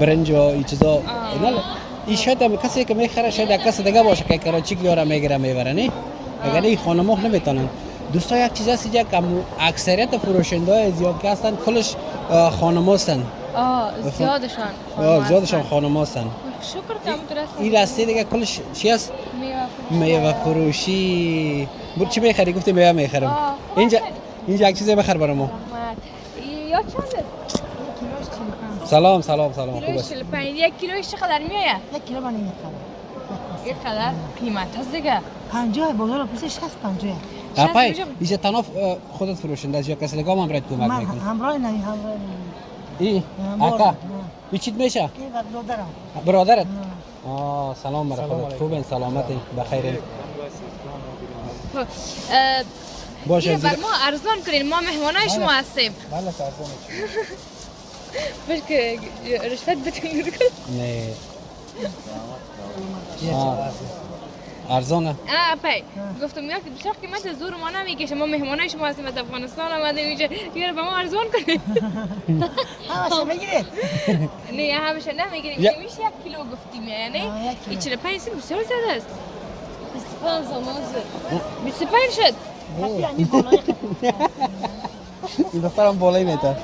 برنج و این چیزا نه، این شاید هم کسی که میخره شاید یک کس دیگه باشه که کراچی یارا میگیره میبره، نه اگر این خانم‌ها نمیتونن. دوستا یک چیز هست اینجا که اکثریت فروشنده زیاد که هستن کلش خانم هستن. زیادشان. زیادشان خانم هستن. شکر که همونطور هستن. این رسته دیگه کلش چی هست؟ میوه فروشی. برو چی میخری؟ گفتی میوه میخرم. اینجا یک چیزی بخر برای ما. یا چند؟ سلام سلام سلام. خوب است. 45. یک کیلوش چقدر میآید؟ یک کیلو من اینقدر. اینقدر قیمت هست دیگه. 50 بازار پرسه 60 50. اپای اینجا تنها خودت فروشنده است یا کسی دیگه هم برات کمک میکنه؟ همراه نه، همراه نه. ای آقا این چیت میشه؟ این برادرم. برادرت؟ سلام بر خودت. خوبین؟ سلامتی؟ بخیرین؟ باشه بر ما ارزان کنین، ما مهمانای شما هستیم. بله ارزان. باش که رشوت بتون. نه ارزانه. پای گفتم یک بسیار قیمت زور ما نمیکشه، ما مهمانای شما هستیم از افغانستان آمدیم اینجا، دیگه به ما ارزان کنید. همش بگیرید. نه همش نمیگیریم، میشه یک کیلو گفتیم، یعنی 45 سنت بسیار زیاد است. 25 سومان شد. 25 شد. این دخترم بالایی میته.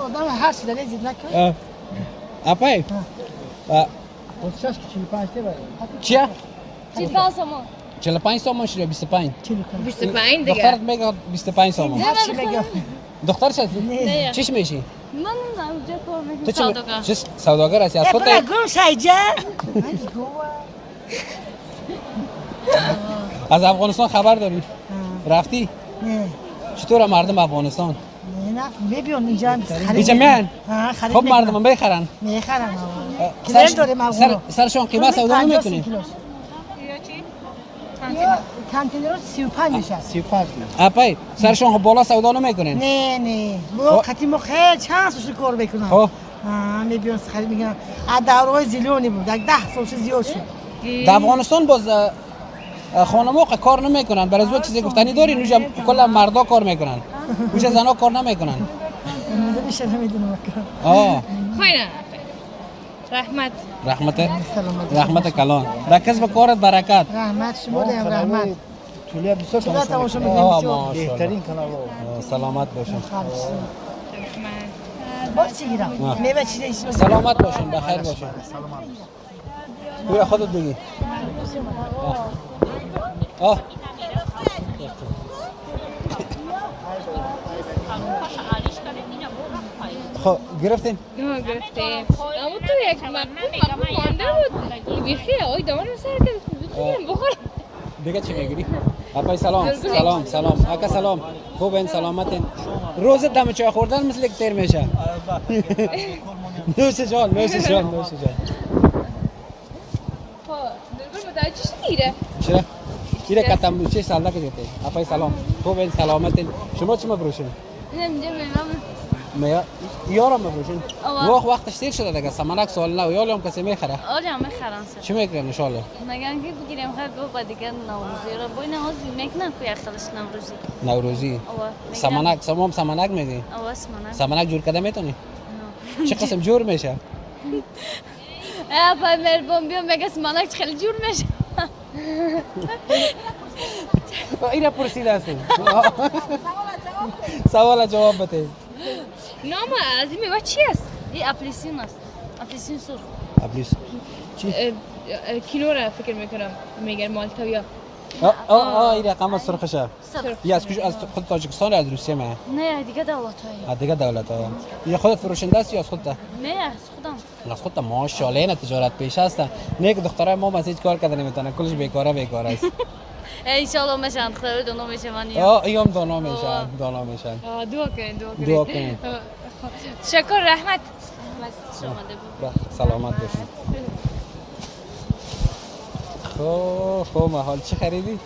آدم هر چیز داره زید نکن. اپای 45 چیه؟ 45 سومان. 45 سومان شد یا 25؟ 25 دیگه. دخترت میگه 25 سومان. دختر چه نه. چش میشی؟ من اونجا کار میکنم. سوداگر. چه سوداگر هستی؟ از خود گم شایجا. از افغانستان خبر داری؟ رفتی؟ نه. چطور مردم افغانستان؟ نه میبیون اینجا. اینجا میان؟ خب مردم بخرن. میخرن. سرشون قیمت سودا نمیکنی؟ کانتینر 35 میشه. 35. اپای سرشون خب بالا سودا نمیکنین؟ نه نه. ما قطعی ما خیلی چند سال کار میکنم. خب میبیون خرید میکنن. از دورهای زیلونی بود. 10 سال زیاد شد. در افغانستان باز خانم‌ها کار نمیکنن. برای از چیزی گفتنی دارین؟ اونجا کلا مردا کار میکنن. اونجا زنا کار نمیکنن. نمیشه نمیدونم. خیلی رحمت. رحمت رحمت کلان. در کسب کارت برکت. رحمت شما دیم رحمت. طولی بسیار تماشا میکنیم. بهترین کانال. سلامت باشین. باز چی گیرم؟ میوه چی؟ سلامت باشین، بخیر باشین. بیا خودت بگی. خب گرفتین؟ گرفتیم. اما تو یک مقبول مانده بود. بیخی آی دامن سر کرد. زود بخور. دیگه چی میگیری؟ آقای سلام سلام سلام. آقا سلام. خوبین؟ سلامتین؟ روز دم چای خوردن مثل یک تیر میشه. نوش جان نوش جان نوش جان. خب دلبر متوجه شدی؟ چرا؟ چرا کتم چه سال لگه دیتے؟ آقای سلام. خوبین؟ سلامتین؟ شما چی مفروشین؟ میوه یارم مفروشین؟ وقتش تیر شده دیگه. سمنک سال نو یالم کسی میخره؟ آره میخرن. چی میکنن ان شاء الله؟ میگن که بگیریم خیر بابا دیگه نوروزی را بوی نوروزی میکنن که اخرش نوروزی. نوروزی. سمنک سمام سمنک میگی؟ آره سمنک. سمنک جور کرده میتونی؟ چه قسم جور میشه؟ ای مهربان بیا میگه سمنک خیلی جور میشه. اینا پرسیده هستیم. سوال جواب بده. نام از این میوه چی است؟ این اپلیسین است. اپلیسین سرخ. اپلیس چی؟ کینو را فکر میکنم میگن مالتا یا این رقم سرخشه. یا از کجا؟ از خود تاجیکستان یا از روسیه من؟ نه دیگه دولت های. دیگه دولت های. یا خودت فروشنده است یا از خودت؟ نه از خودم. از خودت ماشاءالله نه تجارت پیش هستن. نه که دخترای ما هیچ کار کرده نمیتونن، کلش بیکاره بیکاره است. ان شاء الله میشن خیر دانا میشن. ایام دانا میشن، دانا میشن. دعا کنید دعا کنید. دعا کنید. تشکر رحمت. سلامت باشید. خب محال چی خریدی؟